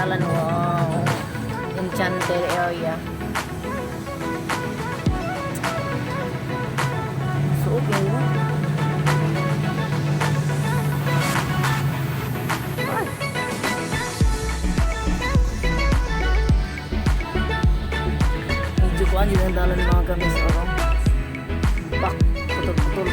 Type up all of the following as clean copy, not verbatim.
Dalan. Wow. Enchanted area. So, okay mo. Ay. Medyo kuan yun ang dalan, mga kamis. Oh. Bak, putol-putol.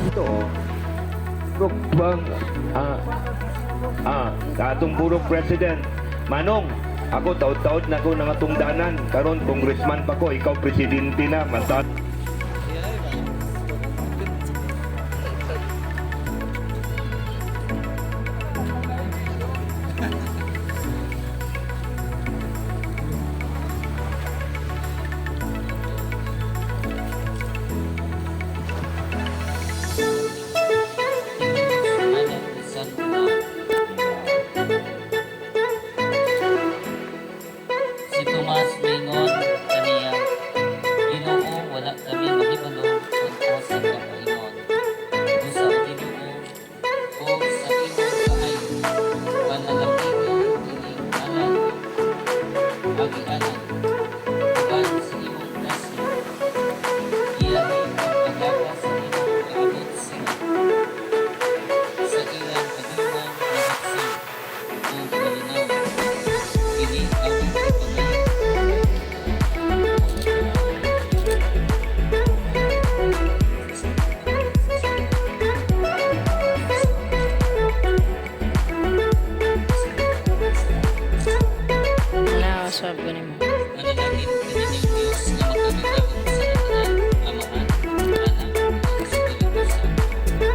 Ito, oh. Bang, atong puro president. Manong, ako taod-taod na ko nga tungdanan. Karon congressman pa ko, ikaw presidente na. Mata Anak ni San Juan. Si Tomas mingon kaniya, "Ginoo, wala kami mahibalo kung asa ka paingon. Busa tinuo ko sa imong kaayo, panalangini ining anan, agianan, uban sa imong grasya, iyahi ang paglakas sa imong kaabot sila sa ilang kadulman nga hapsing ug kalinaw. Kini among gipangayo." Wala, swab ko nimo. Manalangin kaninyong Diyos nga makagagahom sa tanan, Amahan, Anak, ug Espiritu Santo.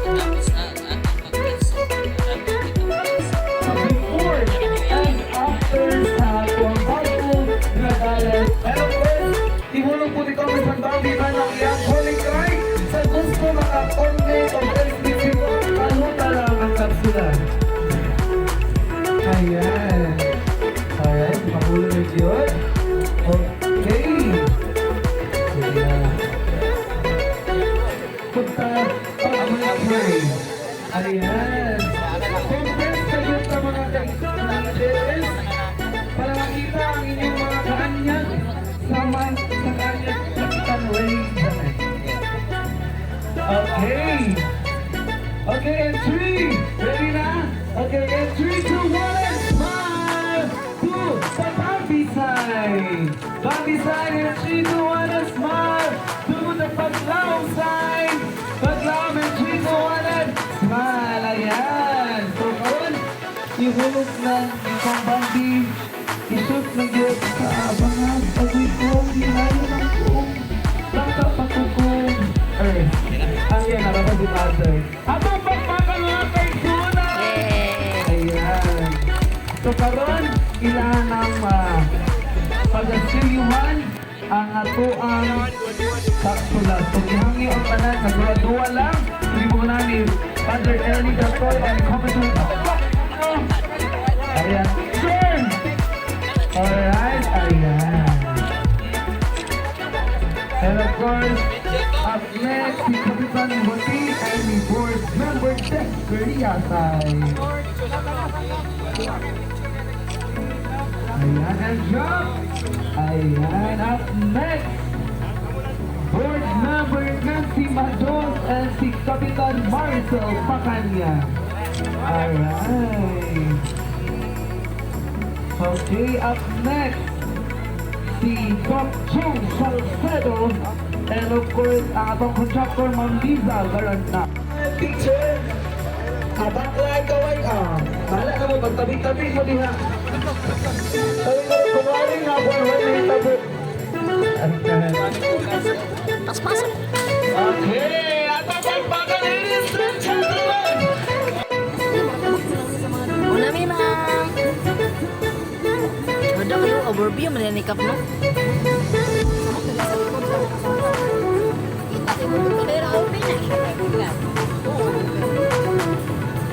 Natapos na ang atong pagpinsa. Dapat kitang pinsa. Before and after sa atong bago nga dalan. And of course, ihulog po ni Congressman Bambi Manong iyang calling cry sa gusto maka-coordinate of SBC, kaluta lang ang kapsula. Ayan. Alright, mahulog na yun. Okay. Sige. Punta pag-pray. Ayan. Compress kayo sa mga kaibigan para makita ang inyong mga kaanyag sa kaanyag Kapitan Ray. Okay. Okay, and three. Ready na? Okay, and three, two, one, and smile to the Bambi side. Bambi side, and three, two, one, and smile to the Paglaum side. Paglaum, and three, two, one, and smile. Ayan. So, karon, ihulog na itong Bambi. I-shoot na yun sa abangan. Agoy ko, hilayo ng buong bangka pagkukong earth. Ayan, narapan si Father. Atong pagpakan, mga kaigsuonan! Yay! Ayan. So karon ilan ang pagasilyuhan ang ato ang kapsula. So gihangyo ang tanan sa graduwa lang. Sige mo na ni Father Eli Datoy and Congressman. Ayan. Turn! Alright, ayan. And of course, up next, si Kapitan Buti and ni Board Member Dexter Yatay. Ayan, and drop. Ayan, up next, Board Member Nancy Mados and si Kapitan Marcel Pacanya. Alright. Okay, up next, si Doc Chong Salcedo and of course, ang atong contractor, Ma'am Liza Garanta. Picture! Abaklay kaway ah. Bahala na mo, magtabi-tabi mo diha. Tabi-tabi, kunwari nga, buwan, wala na hitabo. Paspasan. Okay, atong pagpakan, ladies and gentlemen! Overview man ni kap, no? Sa likod sa kasama. Kita kay mo dito na.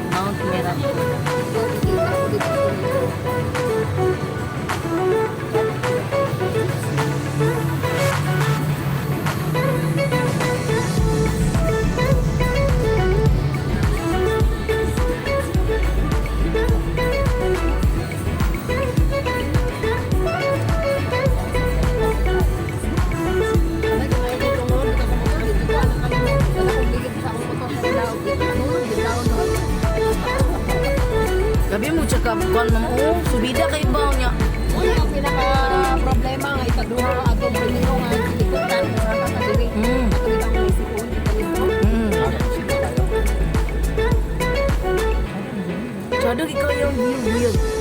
Mount Merap. Kita ko dito. Gabi mo tsaka kuan, ma'am, oh, subida kay ba niya. Una ang pinaka problema nga ikaduha atong primero nga gilikutan nga kakadiri. Ato bitang isipon kita dito. Tsado ikaw yung view, view.